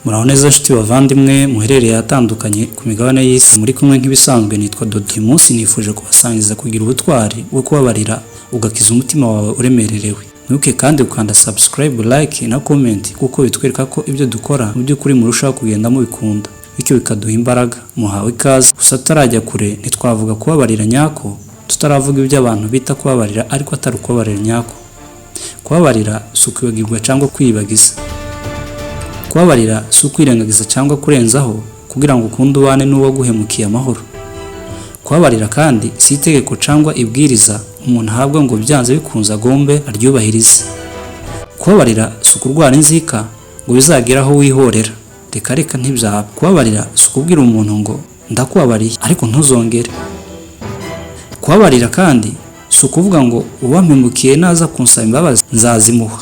Muraho neza nshuti bavandimwe muherereye ahatandukanye ku migabane y'isi, muri kumwe nk'ibisanzwe nitwa Dodo. Uyu munsi nifuje kubasangiza kugira ubutwari bwo kubabarira ugakiza umutima wawe uremererewe. Mwibuke kandi gukanda subscribe, like na comment kuko bitwereka ko ibyo dukora mu by'ukuri murushaho kugenda mubikunda, bityo bikaduha imbaraga. Muhawe ikaze. Gusa tutarajya kure, ntitwavuga kubabarira nyako tutaravuga ibyo abantu bita kubabarira ariko atari ukubabarira nyako. Kubabarira si ukwibagirwa cyangwa kwiyibagiza. Kubabarira si ukwirengagiza cyangwa kurenzaho kugira ngo ukunde ubane n'uwaguhemukiye amahoro. Kubabarira kandi si itegeko cyangwa ibwiriza umuntu ahabwa ngo byanze bikunze agombe aryubahirize. Kubabarira si ukurwara inzika ngo bizagere aho wihorera. Reka reka, ntibyaba. Kubabarira si ukubwira umuntu ngo ndakubabariye ariko ntuzongere. Kubabarira kandi si ukuvuga ngo uwampemukiye naza kunsaba imbabazi nzazimuha.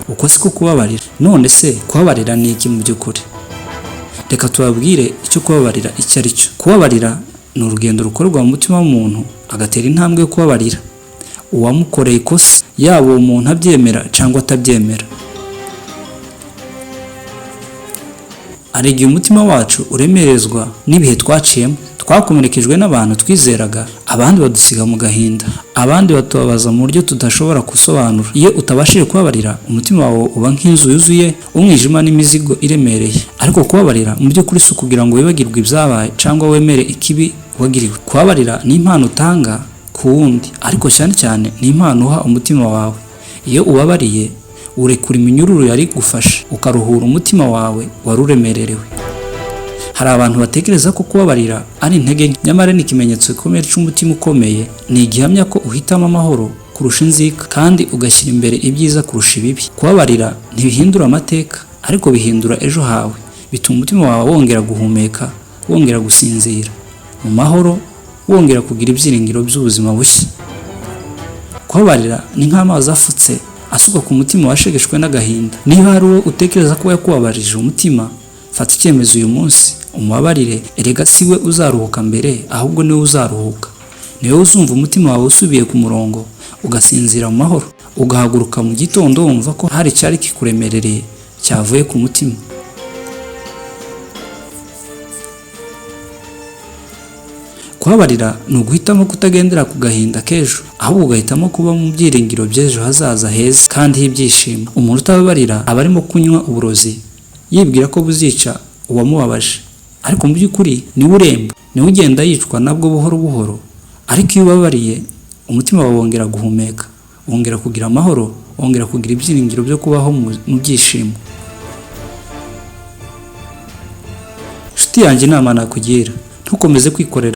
Uko siko kubabarira. None se kubabarira ni iki mu by'ukuri? Reka tubabwire icyo kubabarira icyo ari cyo. Kubabarira ni urugendo rukorwa mu mutima w'umuntu agatera intambwe yo kubabarira uwamukoreye ikosa, yaba uwo muntu abyemera cyangwa atabyemera. Hari igihe umutima wacu uremerezwa n'ibihe twaciyemo, twakomerekejwe n'abantu twizeraga, abandi badusiga mu gahinda, abandi batubabaza mu buryo tudashobora gusobanura. Iyo utabashije kubabarira, umutima wawe uba nk'inzu yuzuye umwijima n'imizigo iremereye. Ariko kubabarira mu by'ukuri si ukugira ngo wibagirwe ibyabaye cyangwa wemere ikibi wagiriwe. Kubabarira ni impano utanga ku wundi, ariko cyane cyane ni impano uha umutima wawe. Iyo ubabariye, urekura iminyururu yari gufasha, ukaruhura umutima wawe wari uremererewe. Hari abantu batekereza ko kubabarira ari intege nke, nyamara ni ikimenyetso gikomeye cy'umutima ukomeye. Ni igihamya ko uhitamo amahoro kurusha inzika, kandi ugashyira imbere ibyiza kurusha ibibi. Kubabarira ntibihindura amateka, ariko bihindura ejo hawe. Bituma umutima wawe wongera guhumeka, wongera gusinzira mu mahoro, wongera kugira ibyiringiro by'ubuzima bushya. Kubabarira ni nk'amazi afutse asukwa ku mutima washegeshwe n'agahinda. Niba hari uwo utekereza ko yakubabarije umutima, fata icyemezo uyu munsi umubabarire. Erega si we uzaruhuka mbere, ahubwo niwe uzaruhuka. Niwe uzumva umutima wawe usubiye ku murongo, ugasinzira mu mahoro, ugahaguruka mu gitondo wumva ko hari icyari kikuremerereye cyavuye ku mutima. Kubabarira ni uguhitamo kutagendera ku gahinda k'ejo, ahubwo ugahitamo kuba mu byiringiro by'ejo hazaza heza kandi h'ibyishimo. Umuntu utababarira aba arimo kunywa uburozi yibwira ko buzica uwamubabaje, ariko mu by'ukuri niwe uremba, niwe ugenda yicwa nabwo buhoro buhoro. Ariko iyo ubabariye, umutima wawe wongera guhumeka, wongera kugira amahoro, wongera kugira ibyiringiro byo kubaho mu byishimo. Nshuti yanjye, inama nakugira, ntukomeze kwikorera